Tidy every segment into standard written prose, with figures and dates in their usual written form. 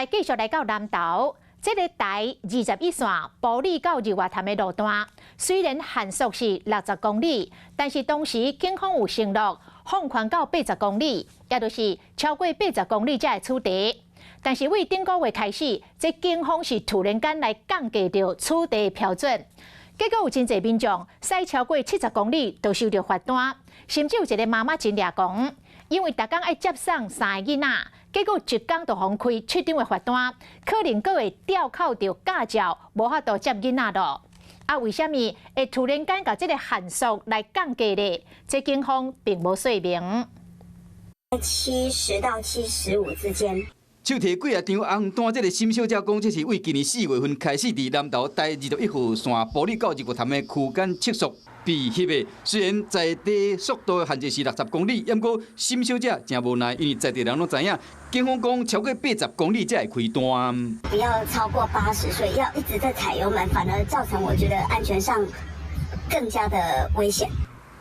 來繼續來到南投，這个台21線埔里到日月潭的路段，雖然限速是60公里，但是當時警方有承諾放寬到八十公里，也就是超過八十公里才會處罰。但是對頂個月開始，這警方是突然間來降低著處罰標準，結果有真濟民眾駛超過70公里就收著罰單，甚至有一个媽媽真掠狂，因為逐工愛接送三个囡仔，結果一工就予人開七張的罰單，可能閣會吊扣著駕照，無法度接囡仔囉。啊，為啥物會突然間共這个限速來降低咧？這警方並無說明。70到75之間。手提幾仔張紅單，這个沈小姐講，這是對今年4月份開始，佇南投台21號線埔里到日月潭的區間測速被翕的。雖然在地速度限制是60公里，毋過沈小姐誠無奈，因為在地人攏知影，警方講超過八十公里才會開單。不要超過80，所以要一直在踩油門，反而造成我覺得安全上更加的危險。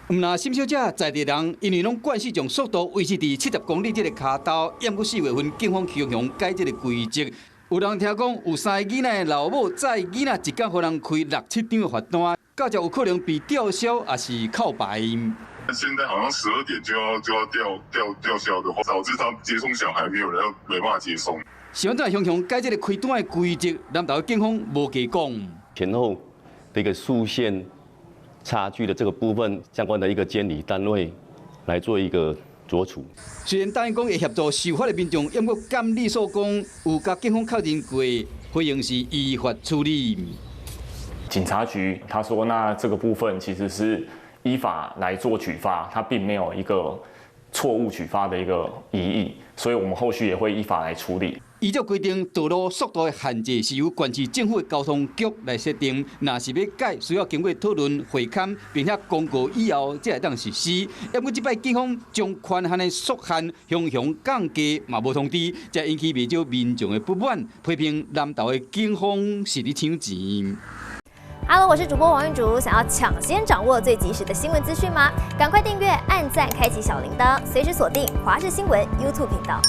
毋但沈小姐在地人，因為攏慣勢將速度維持佇七十公里這个跤頭，毋過4月份警方強行改這个規則。有人聽講有三个囡仔的老母載囡仔一工予人開六七張的罰單，駕照有可能被吊銷，抑是扣牌。現在好像12點就要吊銷的話，導致他接送小孩沒有人，沒辦法接送。是按怎強行改這个開單的規則？南投警方無加講。前後的一個速限差距的這個部分，相關的一個監理單位來做一個酌處。雖然答應講會協助受罰的民眾，毋過監理所講有共警方確認過，回應是依法處理。警察局他說，那這個部分其實是依法來做舉發，他並沒有一個錯誤舉發的一個疑義，所以我們後續也會依法來處理。依照規定，道路速度的限制是由縣市政府的交通局來設定。若是欲改，需要經過討論、會勘，並且公告以後，才會當實施。毋過這擺警方將寬限的速限雄雄降低，嘛無通知，才引起袂少民眾的不滿，批評南投的警方是佇搶錢。 Hello，我是主播王玉竹，想要搶先掌握最及時的新聞資訊嗎？趕快訂閱、按讚、開啟小鈴鐺，隨時鎖定華視新聞 YouTube 頻道。